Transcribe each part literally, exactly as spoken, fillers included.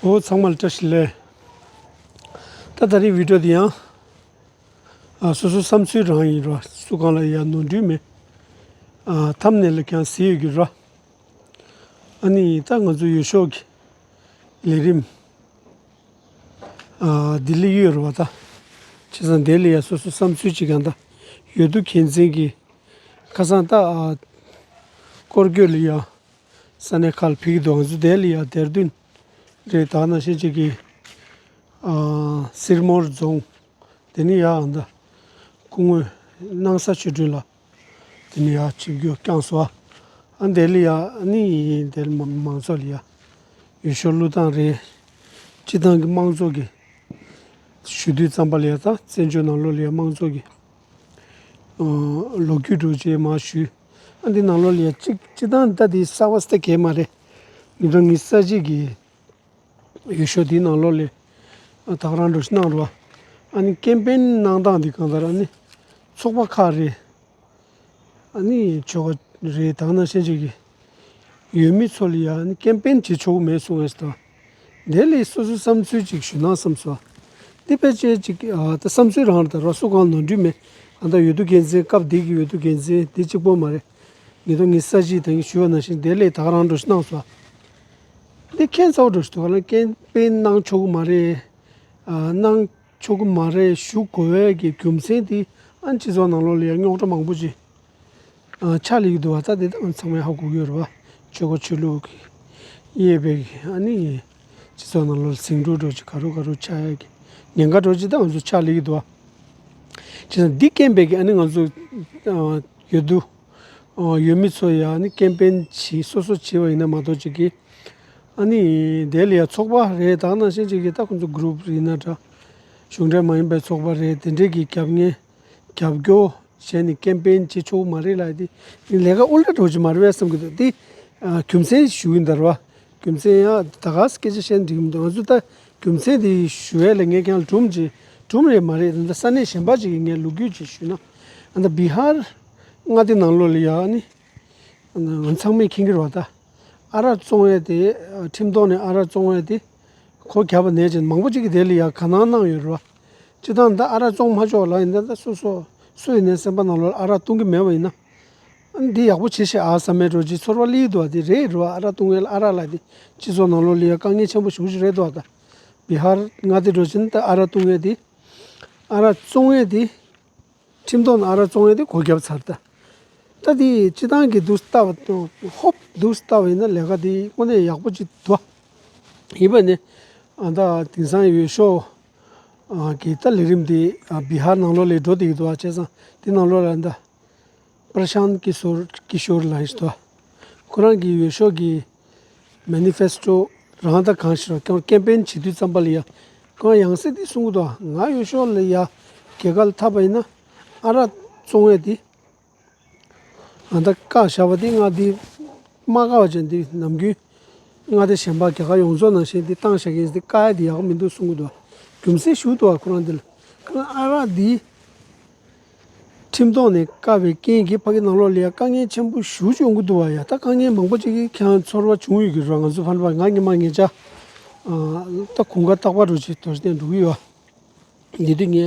འོ་ཚང་མ་ལ་བཀྲ་ཤིས་བདེ་ལེགས། ད་ད་རེས་བི་ཌིའོ་འདི་ཡང་ཨ་སོ་སོའི་བསམ་ཚུལ་རང་ཡིན་རོ། སུ་གང་ལ་ཡང་ནོར་འཁྲུལ་མེད། ཨ་ཐམ་ནེལ་ལ་ཀྱང་གཟིགས་ཡོད་ཀྱི་རོ། ཨ་ནི་ད་ང་ཚོ་ཡུལ་ཤོག་གི་ལས་རིམ་ཨ་འདི་ལ་ཡོད་རོ་བ། ད་བྱས་ཙང་དེ་ལ་ཡང་སོ་སོའི་བསམ་ཚུལ་ཅིག་ཡང་ད་ཡོད་དུ་མཁྱེན་བརྩེ་གི་ཁ་སང་ད་ཨ་སྐོར་སྐྱོད་ལ་ཡང་ས་གནས་ཁག་ལ་ཕེབས་ཀྱི་འདུག་ང་ཚོ་དེ་ལ་ཡང་དེར་དུན་རེད། ད་ནང་བཞིན་ཅིག་གི་ཨ་སིར་མོར་རྫོང་། དེ་ནས་ཡང་ད་སྐུ་ངོ་སྣང་ས་ཆོས་སྒྲོན་ལགས། དེ་ནས་ཡང་ཆིབས་བསྒྱུར་བསྐྱངས་སོང་། ཨ་དེ་ལ་ཡང་ཨ་ནི་དེ་ལ་མང་མང་ཚོགས་ལ་ཡང་ཡུལ་ཤོག་བླུག་སྟངས་རེད། སྤྱི་བཏང་གི་དམངས་གཙོ་གི་ཞུ་དུས་ཙམ་པ་ལ་ཡང་ད་བཙན་བྱོལ་ནང་ལོགས་ལ་ཡང་དམངས་གཙོ་གི་ཨ་ལོ་རྒྱུས་འདྲ་བོ་ཅིག་མར་ཞུས། ཨ་འདི་ནང་ལོགས་ལ་ཡང་གཅིག་སྤྱི་བཏང་ད་འདི་གསར་པ་སྟེ་གས་མ་རེད། ཉིས་སྟོང་ཉི་ཤུ་རྩ་གཅིག་གི་ཡུལ་ཤོག་འདིའི་ནང་ལོགས་ལ་ཨ་ད་ག་རང་འདྲ་བོ་ཞིག་གནང་རོགས། ཨ་ནི་ཀེམ་པེན་གནང་སྟངས་འདི་གང་ལྟར་ཨ་ནི་ཚོགས་པ་ཁག་རེད། ཨ་ནི་ཆོལ་ཁ་རེད། ད་ག་ནང་བཞིན་ཅིག་གི་ཡུལ་མི་ཚོ་ལ་ཡང་ཨ་ནི་ཀེམ་པེན་བྱེད་ཆོག་གི་མེད་གསུང་ཡས་ད། དེ་ལས་སོ་སོའི་བསམ་ཚུལ་ཅིག་ཞུ་ན་བསམ་སོང་། འདི་ཕལ་ཆེར་ཅིག་ཨ་ད་བསམ་ཚུལ་རང་རེད། ད་རོ་སུ་གང་ནོར་འཁྲུལ་མེད། ཨ་ད་འོས་བསྡུ་འགན་འཛིན་སྐབས་དེ་གི་འོས་བསྡུ་འགན་འཛིན་འདི་གཅིག་པོ་མ་རེད། ཉིས་སྟོང་ཉི་ཤུ་རྩ་གཅིག་དང་ཞུས་པ་ནང་བཞིན་དེ་ལས་ད་ག་རང་འདྲ་བོ་ཞིག་གནང་སོང་། འདི་ཁྱད་མཚར་པོ་འདྲ་བོ་ཞིག་འདུག་ག་ལ་ཀེམ་པེན་གནང་ཆོག་གི་མ་རེད། ཨ་གནང་ཆོག་གི་མ་རེད་ཞུ་དགོས་པའི་གི་རྒྱུ་མཚན་དེ་ཨ་སྤྱི་ཚོགས་ནང་ལོགས་ལ་ཡང་རྙོག་དྲ་མང་པོ་ཅིག་ཨ་ཆགས་ལེ་གི་འདུག་བ། ད་དེ་ད་ཚང་མས་ཧ་གོ་གི་ཡོད་རེད་བ། ཆོལ་ཁ་ཆོས་ལུགས་ཀྱི་དབྱེ་བའི་གི་ཨ་ནི་སྤྱི་ཚོགས་ནང་ལོགས་ལ་ཟིང་འཁྲུག་འདྲ་བོ་ཅིག་ག་རུ་ག་རུ་ཆགས་ཡ་གི་ཉེན་ཁ་འདྲ་བོ་ཅིག་ད་ང་ཚོ་ཆགས་ལེ་གི་འདུག་བ། བྱས་ཙང་འདི་རྐྱེན་པས་གི་ཨ་ནི་ང་ཚོ་ཨ་ཡོད་དུ་ཨ་ཡུལ་མི་ཚོ་ཡ་ཨ་ནི་ཀེམ་པེན་བྱེད་སོ་སོ་བྱེད་པ་ཡིན་ན་མ་གཏོགས་ཅིག་གི་ཨ་ནི་དེ་ལ་ཡང་ཚོགས་པ་རེད། ད་ནང་བཞིན་ཅིག་གི་ད་ཁོང་ཚོ་གུ་རུབ་ཡིན་ན་འདྲ། གཞུང་འབྲེལ་མ་ཡིན་པའི་ཚོགས་པ་རེད། དེ་འདྲས་ཀྱི་རྒྱབ་ངན་རྒྱབ་སྐྱོར་བྱས་ནས་ཀེམ་པེན་བྱེད་ཆོག་མ་རེད་ལབ་དེ་ལས་ཀ་ཨུལ་ཊ་འདྲ་བོ་ཅིག་མ་རེད་བསམ་གི་འདུག་དེ་ཨ་རྒྱུ་མཚན་ཞུ་གི་ཡིན་ད་རེད་བ། རྒྱུ་མཚན་ཡང་ད་ག་སྐད་ཆ་བཤད་ན་འགྲིག་གི་མི་འདུག་ང་ཚོ་ད་རྒྱུ་མཚན་དེ་ཞུ་ཡས་ལ་ངས་ཁྱེད་རང་ལ་སྒྲུང་ཅིག་སྒྲུང་རེད་མ་རེད། ད་ས་གནས་གཞན་པ་ཅིག་གི་ངས་ལོ་རྒྱུས་ཅིག་ཞུས་ན། ཨ་ད་བི་ཧར་མངའ་སྡེ་ནང་ལོགས་ལ་ཡ་ཨ་ནི་ང་ཚང་མས་མཁྱེན་གྱི་རེད་བ། ད་ཨ་རག་བཙོང་ཡས་དེ་ཁྲིམས་ཐོག་ནས་ཨ་རག་བཙོང་ཡས་དེ་ཁོ་རྒྱབ་པ་ནས་ཅན་མང་པོ་ཅིག་གིས་དེ་ལ་ཡ་དགའ་སྣང་གནང་ཡོད་རེད་བ། སྤྱིར་བཏང་ད་ཨ་རག་བཙོང་མ་ཆོག་ལབ་ཡིན་ན་ད་སོ་སོ་སུ་ཡིན་ནའི་སེམས་པ་ནང་ལོགས་ཨ་རག་བཏུང་གི་མེད་པ་ཡིན་ན། ཨ་ནི་འདི་ཡག་པོ་བྱེད་ཤག་ཨ་བསམ་པའི་འདྲ་བོ་ཅིག་ཚོར་བ་སླེབས་འདུག་བ། དེ་རེད་རེད་བ། ཨ་རག་བཏུང་ཡས་ལ་ཨ་རག་ལབ་དེ་སྤྱི་ཚོགས་ནང་ལོགས་ལ་ཡ་དཀའ་ངལ་ཆེན་པོ་ཞེ་པོ་ཅིག་རེད་འདུག་བ། ད་བི་ཧར་མངའ་སྡེ་འདྲ་བོ་ཅིག་ནི་ད་ཨ་རག་བཏུང་ཡས་དེ་ཨ་རག་བཙོང་ཡས་དེ་ཁྲིམས་ཐོག་ནས་ཨ་རག་བཙོང་ཡས་དེ་སྒོ་བརྒྱབ་ཚར། ད་ད་དེ་སྤྱིར་བཏང་གི་འདུག་ལྟ་བ་ཧོབ་འདུག་ལྟ་བ་ཡིན་ན་ལས་ཀ་དེ་དངོས་གནས་ཡག་པོ་ཅིག་འདུག་བ། ཡིན་པ་ནི་ཨ་ད་དེང་སང་ཡུལ་ཤོག་ཨ་གི་ད་ལས་རིམ་དེ་ཨ་བི་ཧར་ནང་ལོགས་ལ་འགྲོ་བསྡད་ཀྱི་འདུག་བ། བྱས་ཙང་དེ་ནང་ལོགས་ལ་ད་པྲ་ཤཱནྟ་ཀི་ཤོར་ཀི་ཤོར་ལགས་ཡིན་འདུག་ཁོ་རང་གི་ཡུལ་ཤོག་གི་མེ་ནི་ཕེ་སི་ཊོ་རང་ད་གང་ཞིག་རོ་ཀེམ་པེན་བྱེད་དུས་ཙམ་པ་ལ་ཡ་ཁོ་རང་ཡང་སེ་འདི་གསུང་གི་འདུག་ང་ཡུལ་ཤོག་ལ་ཡ་རྒྱལ་ཁ་ལ་ཐོབ་པ་ཡིན་ན་ཨ་རག་བཙོང་ཡས་དེ་ཨ་ད་བཀག་བཞག་པ་དེ་ང་འདི་མ་བཀག་པ་བྱས་འདི་ནམ་རྒྱུན་མངའ་སྡེ་གཞན་པ་རྒྱ་གར་ཡོངས་རྫོགས་ནང་བཞིན་འདི་བཏང་བཞག་གི་ཡིན། འདི་བཀག་ཡས་དེ་ཡག་པོ་མི་འདུག་གསུང་གི་འདུག་རྒྱུ་མཚན་ཞུ་འདུག་ཁོ་རང་འདི་ལ་ཁོ་རང་ཨ་རག་འདི་ཁྲིམས་ཐོག་ནས་བཀག་པའི་རྐྱེན་གྱིས་ཕ་གི་ནང་ལོགས་ལ་ཡ་དཀའ་ངལ་ཆེན་པོ་ཞེ་པོ་ཅིག་ཡོང་གི་འདུག་བ། ཡ་ད་དཀའ་ངལ་མང་པོ་ཅིག་གིས་ཁྱེད་རང་ཚོར་བ་བྱུང་ཡོད་ཀྱི་རེད། ང་ཚོ་ཕན་པ་ང་ཉི་མ་ངེད་ཅག་ཨ་ད་གོང་ཁ་ཐག་པ་འདྲ་བོ་ཅིག་དོ་ཞིག་ནས་འགྲོ་གི་ཡོད། འདི་དུས་ངའི་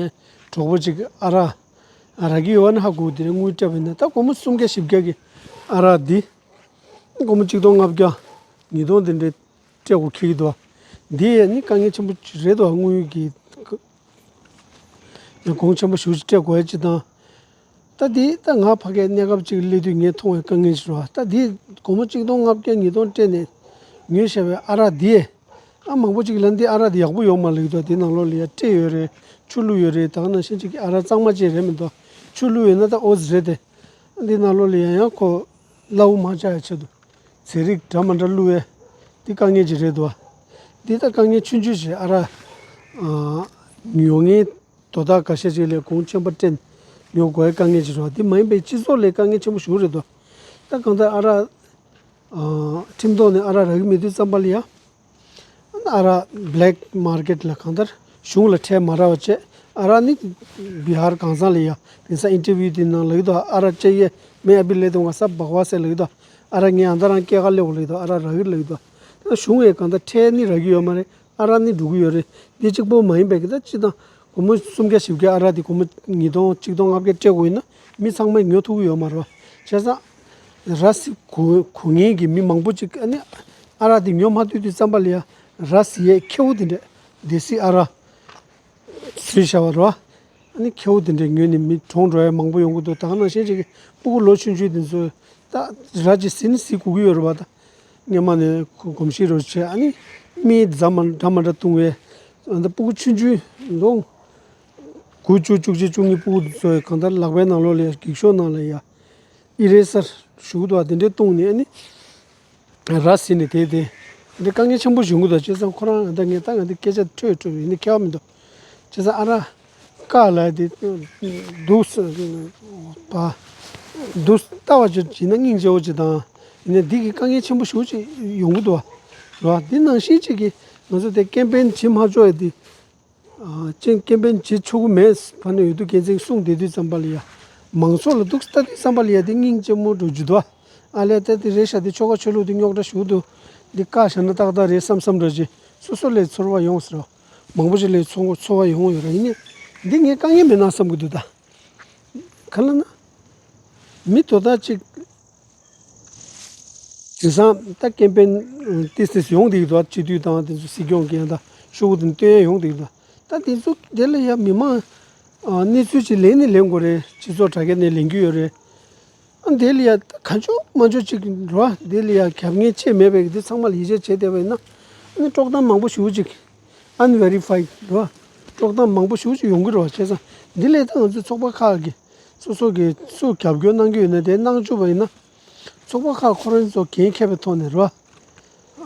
གྲོགས་པོ་ཅིག་ཨ་རག་ཨ་རག་གི་ཡོད་ན་ཧ་གོ། དེ་རིང་དངུལ་སྤྲད་པ་ཡིན་ན་ད་སྒོར་མོ་སུམ་བརྒྱ་བཞི་བརྒྱ་གི་ཨ་རག་འདི་སྒོར་མོ་གཅིག་སྟོང་ལྔ་བརྒྱ་ཉིས་སྟོང་དེ་འདྲའི་སྤྲད་དགོས་འཁེལ་གྱི་འདུག་འདི་ནི་དཀའ་ངལ་ཆེན་པོ་རེད་འདུག་དངུལ་གྱི་གོང་ཆེན་པོ་ཞེ་པོ་ཅིག་སྤྲད་དགོས་ཡ་ཅིག་དང་། ད་འདི་ད་ང་ཕ་གིའི་གནས་སྐབས་ཅིག་སླེབས་དུས་ངས་མཐོང་བའི་དཀའ་ངལ་ཞིག་རེད་བ། ད་འདི་སྒོར་མོ་གཅིག་སྟོང་ལྔ་བརྒྱ་ཉིས་སྟོང་སྤྲད་ནས་ཉོས་བཞག་པའི་ཨ་རག་འདི་ཨ་མང་པོ་ཅིག་ལ་འདི་ཨ་རག་འདི་ཡག་པོ་ཡོད་མ་རེད་འདུག་དེ་ནང་ལོགས་ལ་ཡ་སྤྲད་ཡོད་རེད། ཆུ་བླུགས་ཡོད་རེད། ད་ག་ནང་བཞིན་ཅིག་ཨ་རག་གཙང་མ་ཅིག་རེད་མི་འདུག་ཆུ་བླུགས་ཡོད་ན་ད་ཨོ་ཙི་རེད་དེ། འདི་ནང་ལོགས་ལ་ཡང་ཡང་ཁོ་སླ་བོ་མ་ཆགས་ཡ་ཆེད་དུ་ཚན་རིག་འདྲ་མ་འདྲ་བླུགས་ཡས་འདི་དཀའ་ངལ་ཅིག་རེད་འདུག་འདི་ད་དཀའ་ངལ་ཆུང་ཆུང་ཞིག་ཨ་རག་ཉོ་མཁན་དོ་བདག་འགའ་ཤས་ཅིག་ལས་གོང་ཆེན་པོ་སྤྲད་ཉོ་དགོས་ཡ་དཀའ་ངལ་ཅིག་རེད་བ། འདི་མ་ཡིན་པའི་སྤྱི་ཚོགས་ལ་དཀའ་ངལ་ཆེན་པོ་ཞིག་རེད་འདུག་ད་གང་ལྟར་ཨ་རག་ཨ་ཁྲིམས་ཐོག་ནས་ཨ་རག་རག་གི་མེད་དུས་ཙམ་པ་ལ་ཡ། ཨ་རག་བྷི་ལེག་མར་ཀེཊ་ལ་གང་ལྟར་གཞུང་ལ་ཁྲལ་མ་རག་པ་བྱས། ཨ་རག་ནི་བི་ཧར་གང་ཟག་ལ་ཡ་དེང་སང་ཨིན་ཊར་བིའུ་དེ་ནང་ལབ་ཀྱི་འདུག་ཨ་རག་ཅེ་ཡེ་མེ་ཨ་བྷི་ལེ་དུང་ག་ས་བག་བ་ཟེར་ལབ་ཀྱི་འདུག་ཨ་རག་ངས་ཨ་མདའ་རང་སྐྱེལ་ག་སླེབས་ལབ་ཀྱི་འདུག་ཨ་རག་རག་གི་རེད་ལབ་ཀྱི་འདུག་ད་གཞུང་ཡས་གང་ལྟར་ཁྲལ་ནི་རག་གི་ཡོད་མ་རེད། ཨ་རག་ནི་འགྲོ་གི་ཡོད་རེད། འདི་གཅིག་པོ་མ་ཡིན་པའི་གི་ད་སྤྱི་དང་སྒོར་མོ་སུམ་བརྒྱ་བཞི་བརྒྱ་ཨ་རག་དེ་སྒོར་མོ་ཉིས་སྟོང་ཆིག་སྟོང་ལྔ་བརྒྱ་སྤྲད་དགོས་ཡིན་ན་མི་ཚང་མས་ཉོ་ཐུབ་ཀྱི་ཡོད་མ་རེད་བ། བྱས་ཙང་ར་བཟི་གོ་གོ་མཁན་གྱི་མི་མང་པོ་ཅིག་ཨ་ནི་ཨ་རག་དེ་ཉོ་མ་ཐུབ་དུས་ཙམ་པ་ལ་ཡ་ར་བཟི་ཡས་ཁེ་བོ་དེ་འདྲས་སྡེ་སྲིད་ཨ་རག་བཟོས་བཞག་པ་རེད་བ། ཨ་ནི་ཁེ་བོ་དེ་འདྲས་ཉོས་ནས་མི་གྲོངས་འགྲོ་ཡ་མང་པོ་ཡོང་གི་འདུག་ད་ག་ནང་བཞིན་ཅིག་གི་སྤུ་གུ་ལོ་ཆུང་ཆུང་དེ་ཚོས་ད་ར་ཅིག་བཟི་ནི་བཟི་དགོས་ཀྱི་ཡོད་རེད་བ། ད་སྔོན་མ་ནས་གོམས་གཤིས་རོ་བྱས་ཨ་ནི་མི་འཛའ་མ་འདྲ་མ་འདྲ་བཏུང་བས། ཨ་ད་སྤུ་གུ་ཆུང་ཆུང་ལོ་དགུ་བཅུ་བཅུ་གཅིག་བཅུ་གཉིས་སྤུ་གུ་ཚོས་གང་ལྟར་ལག་པའི་ནང་ལོགས་ལ་འགྱིག་ཤོག་ནང་ལ་ཡ་ཨི་རེ་སར་ཞུ་གི་འདུག་ཨ་དེ་འདྲས་བཏུང་ནས་ཨ་ནི། ར་བཟི་ནས་དེ་དེ་འདི་དཀའ་ངལ་ཆེན་པོ་བྱུང་གི་འདུག་བྱས་ཙང་ཁོ་རང་ད་ངས་ད་ང་འདི་སྐད་ཆ་འཕྲོས་འཕྲོས་ཡིན་ནི་ཁྱད་པར་མི་འདུག་བྱས་ཙང་ཨ་རག་ཀ་ལ་དེ་འདུག་སེ་བ་འདུག་ལྟ་བ་ཅིག་བྱས་ན་སྙིང་རྗེ་བོ་ཅིག་དང་ཡིན་ན་འདི་གི་དཀའ་ངལ་ཆེན་པོ་ཞེ་པོ་ཅིག་ཡོང་གི་འདུག་བ། རེད་བ། འདི་ནང་བཞིན་ཅིག་གི་ང་ཚོ་དེ་ཀེམ་པེན་བྱེད་མ་ཆོག་ཡ་དེ། ཅིང་ཀེམ་པེན་བྱེད་ཆོག་གི་མེད། ཕ་ནས་འོས་བསྡུ་འགན་འཛིན་གསུངས་བསྡད་དུས་ཙམ་པ་ལ་ཡ། མང་ཚོགས་ལ་སྡུག་ལྟ་དུས་ཙམ་པ་ལ་ཡ་དེ་སྙིང་རྗེ་མོ་འགྲོ་རྒྱུ་འདུག་ཨ་ལས་ད་དེ་རེད་ཤག་དེ་ཆོལ་ཁ་ཆོས་ལུགས་དེ་རྙོག་དྲ་ཞུགས་འདུག་འདི་བཀག་བཞག་ན་ཏག་ཏག་རེད་བསམ་བསམ་འདྲ་ཅིག་སོ་སོ་ལས་ཚོར་བ་ཡོང་ཟེར་བ། མང་པོ་ཞིག་ལས་ཚོར་ཚོར་བ་ཡོང་ཡོད་ར་ཡིན་ནི། འདི་ངས་དཀའ་ངལ་མེད་ན་བསམ་གི་འདུག་ད་ག་ལ་ན། མི་དོ་ད་ཅིག་དེང་སང་ད་ཀེམ་པེན་ཏིས་ཏིས་ཡོང་བསྡད་ཀྱི་འདུག་སྤྱི་འཐུས་དང་དེ་ཚོ་སྲིད་སྐྱོང་གི་ཡང་ད་ཤོག་བུ་དེ་སྟོན་ཡ་ཡོང་བསྡད་ཀྱི་འདུག་ད་དེ་ཚོ་དེ་ལ་ཡ་མི་མང་གནས་ཚུལ་ཅིག་ལེན་ནི་ལེན་དགོས་རེད། སྤྱི་ཚོགས་དྲ་རྒྱ་ནས་ལེན་གྱི་ཡོད་རེད། ཨ་དེ་ལ་ཡ་ད་གང་བྱུང་མང་བྱུང་ཅིག་རེད་བ། དེ་ལ་ཡ་རྒྱབ་ངལ་ཆེ་མེད་པའི་དེ་ཚང་མ་ལ་ཡིད་ཆེས་བྱས་བསྡད་པ་ཡིན་ན་ཨ་ནི་དཀྲོག་གཏམ་མང་པོ་ཞེ་པོ་ཅིག་unverified་རེད་བ། དཀྲོག་གཏམ་མང་པོ་ཞེ་པོ་ཅིག་ཡོང་གི་རེད་བ། བྱས་ཙང་འདི་ལས་ད་ང་ཚོའི་ཚོགས་པ་ཁག་གི་སོ་སོ་གི་སུ་རྒྱབ་སྐྱོར་གནང་གི་ཡོད་ན་དེ་གནང་བཅུག་པ་ཡིན་ན། ཚོགས་པ་ཁག་ཁོ་རང་ཚོ་འགན་འཁྱེར་བའི་ཐོག་ནས་རེད་བ།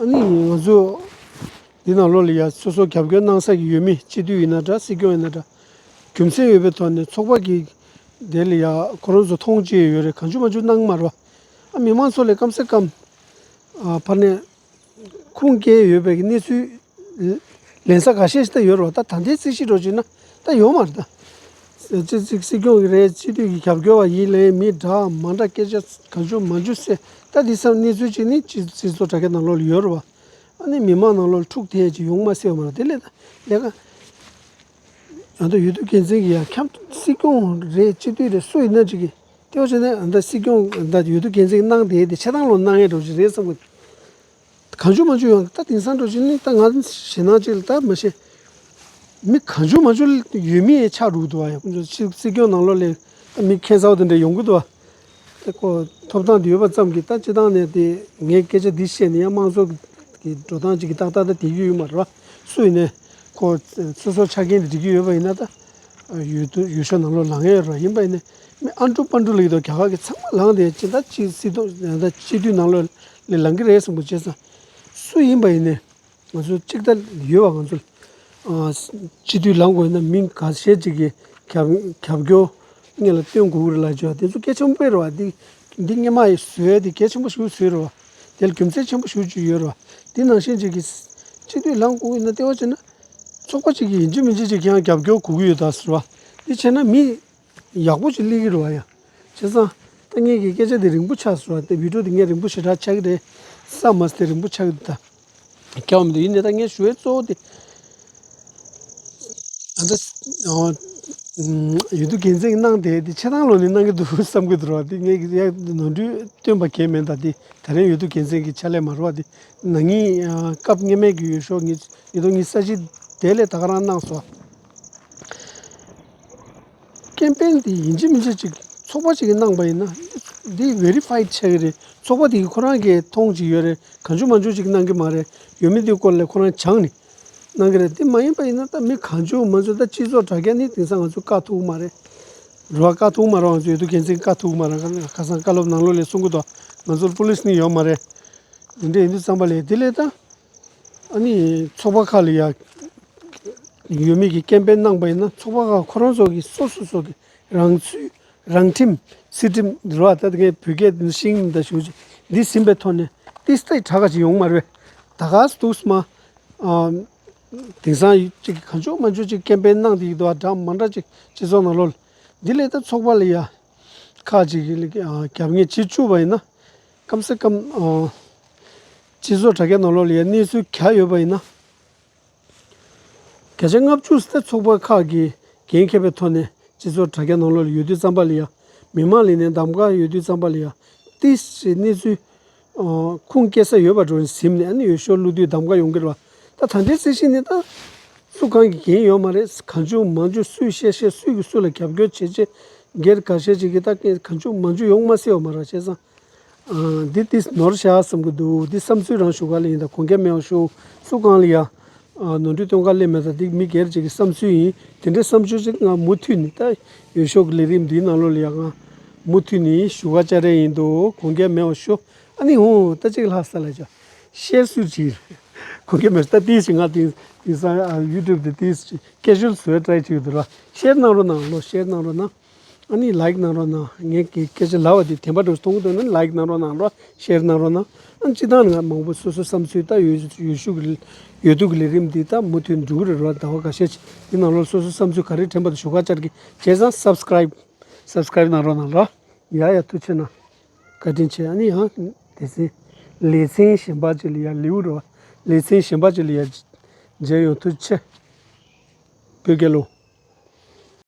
ཨ་ནི་ང་ཚོ་འདི་ནང་ལོགས་ལ་ཡ་སོ་སོ་རྒྱབ་སྐྱོར་གནང་ས་གི་ཡོད་མི་སྤྱི་འཐུས་ཡིན་ན་འདྲ་སྲིད་སྐྱོང་ཡིན་ན་འདྲ། རྒྱུ་མཚན་ཡོད་པའི་ཐོག་ནས་ཚོགས་པ་གི་དེ་ལ་ཡ་ཁོ་རང་ཚོ་མཐོང་ཆེན་ཡོད་རེད། གང་བྱུང་མང་བྱུང་གནང་མ་རེད་བ། ཨ་མི་མང་ཚོ་ལས་སྐམ་སེ་སྐམ་ཨ་ཕར་ནས་ཁུངས་སྐྱེལ་ཡོད་པའི་གི་གནས་ཚུལ་ལེན་ས་འགའ་ཤས་ཤིག་ད་ཡོད་རེད་བ། ད་ད་ལྟའི་རྩིས་གཞི་འདྲ་བྱས་ན་ད་ཡོད་མ་རེད་ད། སྲིད་སྲིད་སྲིད་སྐྱོང་གི་རེད། སྤྱི་འཐུས་ཀྱི་རྒྱབ་སྐྱོར་བ་ཡིན་ལས་མི་འདྲ་མ་འདྲ་སྐད་ཆ་གང་བྱུང་མང་བྱུང་ཟེར། ད་འདི་ཚོ་གནས་ཚུལ་ཅིག་ནི་སྤྱི་སྤྱི་ཚོགས་དྲ་རྒྱ་ནང་ལོགས་ལ་ཡོད་རེད་བ། ཨ་ནི་མི་མང་ནང་ལོགས་ལ་འཁྲུག་ཐེབས་ཅིག་ཡོང་མ་སྲིད་ཡོད་མ་རེད། དེ་ལས་ད་ལས་ཀ་ཨ་ད་འོས་བསྡུ་འགན་འཛིན་གྱི་ཡ་ཁྱབ་སྲིད་སྐྱོང་རེད། སྤྱི་འཐུས་རེད། སུ་ཡིན་ན་ཅིག་གི་དེ་བ་བྱས་ནས་ཨ་ད་སྲིད་སྐྱོང་ད་འོས་བསྡུ་འགན་འཛིན་གནང་བསྡད་དེ་ཆ་ཚང་ལོ་གནང་ཡས་འགྲོ་གི་རེད་བསམ་གི། གང་བྱུང་མང་བྱུང་ཡོང་ད་དེང་སང་འགྲོ་བཞིན་ནི་ད་ང་ཞེད་སྣང་ཅིག་ལ་ད་མ་ཤེས། མི་གང་བྱུང་མང་བྱུང་ཡོད་མི་ཡང་ཆགས་འགྲོ་གི་འདུག་བ། ཡ་ཁོང་ཚོ་ཕྱི་སྲིད་སྐྱོང་ནང་ལོགས་ལ་ད་མི་ཁྱད་མཚར་བ་དེ་འདྲ་ཡོང་གི་འདུག་བ། ད་ཁོ་ཐོབ་ཐང་དེ་ཡོད་པ་ཙམ་གྱིས་ད་སྤྱི་བཏང་ནས་དེ་ངས་སྐད་ཆ་འདི་བཤད་ནས་ཡང་དམངས་གཙོ་གི་འགྲོ་སྟངས་ཅིག་གི་ཏག་ཏག་ད་དེ་ཡོད་ཡོད་མ་རེད་བ། སུ་ཡིན་ནས་ཁོ་སོ་སོ་ཆ་རྐྱེན་དེ་འགྲིག་གི་ཡོད་པ་ཡིན་ན་ད། ཡོད་དུ་ཡོད་ཤོག་ནང་ལོགས་ལངས་ཡོད་ར་ཡིན་པ་ཡིན་ནའི་མི་ཨ་འབྲུ་པ་འབྲུ་ལ་ཡོད་དོ་རྒྱ་གར་གྱི་ཚང་མ་ལངས་ཏེ་ཅི་ད་ཅི་སྲིད་དོ་ད་སྤྱི་འཐུས་ནང་ལོགས་ལ་ལངས་ཀྱི་རེད་གསུངས་པ་བྱས་ཙང་སུ་ཡིན་པ་ཡིན་ནའི་ང་ཚོ་གཅིག་ད་ཡོད་བ། ང་ཚོ་ཨ་སྤྱི་འཐུས་ལངས་དགོས་ན་མི་འགའ་ཤས་ཅིག་གིས་རྒྱབ་རྒྱབ་སྐྱོར་སྔོན་ལ་སྟོན་དགོས་ཀྱི་རེད་ལབ་བྱས་པ་དེ་ཚོ་གལ་ཆེན་པོ་རེད་བ། འདི་འདི་སྔོན་མ་ཡི་བཟོས་དེ་གལ་ཆེན་པོ་ཞིག་བཟོས་རེད་བ། དེ་ལ་རྒྱུ་མཚན་ཆེན་པོ་ཞིག་ཅིག་ཡོད་རེད་བ། དེ་ནང་བཞིན་ཅིག་གིས་སྤྱི་འཐུས་ལངས་དགོས་ཀྱི་ཡིན་ན་ལྟེ་བ་བྱས་ན། ཚོགས་པ་གཅིག་གིས་ཡིན་གཅིག་མིན་གཅིག་ཅིག་ཁྱེད་རང་རྒྱབ་སྐྱོར་དགོས་ཀྱི་ཡོད་ད་ཟེར་བ། འདི་བྱས་ན་མི་ཡག་པོ་ཅིག་སླེབས་ཀྱི་རེད་བ་ཡ། བྱས་ཙང་ད་ངེད་ཀྱི་སྐད་ཆ་འདི་རིང་པོ་ཆགས་ཟེར་བ། དེ་བི་ཌིའོ་འདི་ངས་རིང་པོ་ཞེ་དྲག་ཆགས་ཀྱི་རེད་བསམ་མ་སོང་། དེ་རིང་པོ་ཆགས་ཀྱི་འདུག་ད་སྐྱོ་བ་མི་འདུག་ཡིན་ནའི་ད་ངས་ཞུ་བའི་གཙོ་བོ་དེ་ཨ་ད་འོས་བསྡུ་འགན་འཛིན་གནང་དེ་དེ་ཆ་ཚང་ལོ་ནས་གནང་གི་འདུག་བསམ་གྱི་འདུག་ར། དེ་ངས་ཀྱི་ཡ་ནོར་འཁྲུལ་སྟོན་པ་གལ་མེད། ད་དེ་ད་རིང་འོས་བསྡུ་འགན་འཛིན་གྱི་ཕྱག་ལས་མ་རེད་བ། དེ་ན་ནིང་སྐབས་སྔོན་མའི་གི་འོས་ཤོག་ཉིས་ཉིས་སྟོང་ཉི་ཤུ་རྩ་གཅིག་དེ་ལས་ད་ག་རང་གནང་སོང་། ཀེམ་པེན་དེ་ཡིན་གཅིག་མིན་གཅིག་ཅིག་ཚོགས་པ་ཅིག་གིས་གནང་པ་ཡིན་ན་འདི་ཝེ་རི་ཕའི་ཌི་ཆགས་ཀྱི་རེད། ཚོགས་པ་དེ་གིས་ཁོ་རང་གིས་མཐོང་ཅིག་ཡོད་རེད། གང་བྱུང་མང་བྱུང་ཅིག་གནང་གི་མ་རེད། ཡོད་མེད་དེའི་སྐོར་ལ་ཁོ་རང་སྦྱངས་ནས་གནང་གི་རེད། དེ་མ་ཡིན་པ་ཡིན་ན་ད་མི་གང་བྱུང་མང་བྱུང་ད་སྤྱི་ཚོགས་དྲ་རྒྱ་ནི་དེང་སང་ང་ཚོས་བཀག་ཐུབ་ཀྱི་མ་རེད། རེད་བ། བཀག་ཐུབ་ཀྱི་མ་རེད། ང་ཚོས་འོས་བསྡུ་འགན་འཛིན་བཀག་ཐུབ་ཀྱི་མ་རེད། ཁ་སང་བཀའ་སློབ་ནང་ལོགས་ལ་གསུང་གི་འདུག་ང་ཚོར་པུ་ལིས་ནི་ཡོད་མ་རེད། དེ་འདྲ་ཡིན་དུས་ཙམ་པ་ལས་དེ་ལས་ད། ཨ་ནི་ཚོགས་པ་ཁག་ལ་ཡ་ཡོད་མེད་ཀྱི་ཀེམ་པེན་གནང་པ་ཡིན་ན་ཚོགས་པ་ཁག་ཁོ་རང་ཚོ་གི་སོ་སོ་སོ་གི་རང་ཚུགས་རང་ཁྲིམས་སྲིད་ཁྲིམས་རེད་བ། ད་ངས་བོད་སྐད་འདི་ཤིང་ད་ཞུ་ཅིག་འདི་ཟིན་པའི་ཐོག་ནས་ཏིས་ཏི་དྲག་ག་ཅིག་ཡོང་མ་རེད། ད་ག་སྟུག་སྨ་དེང་སང་ཅིག་གང་བྱུང་མང་བྱུང་ཅིག་ཀེམ་པེན་གནང་དེ་ཡི་དུ་བ་འདྲ་མ་འདྲ་ཅིག་སྤྱི་ཚོགས་ནང་ལོགས་ལ་འདི་ལས་ད་ཚོགས་པ་ལ་ཡ་ཁག་ཅིག་གི་རྒྱབ་ངེས་བྱེད་བཅུག་པ་ཡིན་ན། ཁམ་སེ་ཁམ། སྤྱི་ཚོགས་དྲ་རྒྱ་ནང་ལོགས་ལ་ཡ་གནས་ཚུལ་ག་ཡོད་པ་ཡིན་ན། བརྒྱ་ཆ་ལྔ་བཅུ་ཙམ་ཚོགས་པ་ཁག་གི་འགན་འཁྱེར་བའི་ཐོག་ནས་སྤྱི་ཚོགས་དྲ་རྒྱ་ནང་ལོགས་ལ་ཡོད་དུས་ཙམ་པ་ལ་ཡ། མི་མང་ལ་ནས་གདམ་ག་ཡོད་དུས་ཙམ་པ་ལ་ཡ། ཏིས་ཞེས་གནས་ཚུལ་ཨ་ཁུངས་སྐྱེལ་ས་ཡོད་པ་འགྲོ་ཟིན་ནས། ཨ་ནི་འོས་ཤོག་བླུགས་དུས་གདམ་ག་ཡོང་གི་རེད་བ། ད་ད་ལྟའི་རྩིས་གཞི་ནི་ད་སུ་གང་གི་འགན་ཡོད་མ་རེད། གང་བྱུང་མང་བྱུང་སུས་བཤད་བཤད། སུས་ཀྱིས་སུ་ལ་རྒྱབ་སྐྱོར་བྱེད་བྱེད། སྒེར་འགའ་ཤས་ཅིག་གིས་ད་གང་བྱུང་མང་བྱུང་ཡོང་མ་སྲིད་པ་མ་རེད། བྱས་ཙང་། ཨ་འདི་ཏིས་ནོར་བཞག་བསམ་གྱི་འདུག་འདི་བསམ་ཚུལ་རང་ཞུ་ག་ལ་ཡིན། ད་དགོངས་འགལ་མེད་པ་ཞུ། སུ་གང་ལ་ཡ་ཨ་ནོར་འཁྲུལ་སྟོན་ག་སླེབས་མེད། ད་འདི་མི་སྒེར་ཅིག་གི་བསམ་ཚུལ་ཡིན། དེ་འདྲའི་བསམ་ཚུལ་ཅིག་ང་མུ་མཐུད་ནས་ད་འོས་ཤོག་གི་ལས་རིམ་འདིའི་ནང་ལོགས་ལ་ཡ་ང་མུ་མཐུད་ནས་ཞུ་ག་བཅར་ཡ་ཡིན་འདུག་དགོངས་འགལ་མེད་པ་ཞུ། ཨ་ནི་འོ་ད་ཅིག་ལྷག་ས་ལ་ཅོ། ཤེར་སུ་ཅིག་དགོངས་འགལ་མེད་ད་ཏིས་ཅིག་ང་ཏིས་ཏིས་ཨ་ཡུ་ཊུབ་དེ་ཏིས་ཅིག་སྐད་ཤུལ་བཟོས་ཊ་རའི་བྱེད་ཀྱི་འདུག་ར། ཤེར་གནང་རོགས་གནང་ལོ། ཤེར་གནང་རོགས་གནང་། ཨ་ནི་ལའིཀ་གནང་རོགས་གནང་། ངས་ཀྱི་སྐད་ཆ་ལབ་པ་དེ་དེ་འདྲ་འདྲ་མཐོང་གི་འདུག་ན་ལའིཀ་གནང་རོགས་གནང་རོགས། ཤེར་གནང་རོགས་གནང་། ཨ་ནི་སྤྱིར་བཏང་ང་མང་པོ་སོ་སོའི་བསམ་ཚུལ་ད་ཡོད་ཡོད་ཤུགས་ཀྱི་ཡོད་དུས་ཀྱི་ལས་རིམ་འདི་ད་མུ་མཐུད་འགྲོ་གི་རེད་ར། ཟླ་བ་འགའ་ཤས་ཅིག་འདི་ནང་ལོགས་སོ་སོའི་བསམ་ཚུལ་ག་རེ་དྲན་པ་དེ་ཞུ་ག་བཅར་གི། བྱས་ཙང་སབ་སི་ཀ་རའིབ་སབ་སི་ཀ་རའིབ་གནང་རོགས་གནང་རོགས། ཡ་ཡ་ཐུགས་རྗེ་གནང་། བཀའ་དྲིན་ཆེ། ཨ་ནི་ཡང་དེ་ཚེ་ལེ་ཚན་གཞན་པ་ཅིག་ལ་ཡ་ལེའུ་རོ། ལེ་ཚན་གཞན་པ་ཅིག་ལ་ཡ་མཇལ་ཡོང་། ཐུགས་རྗེ་ཆེ། བོད་རྒྱལ་ལོ།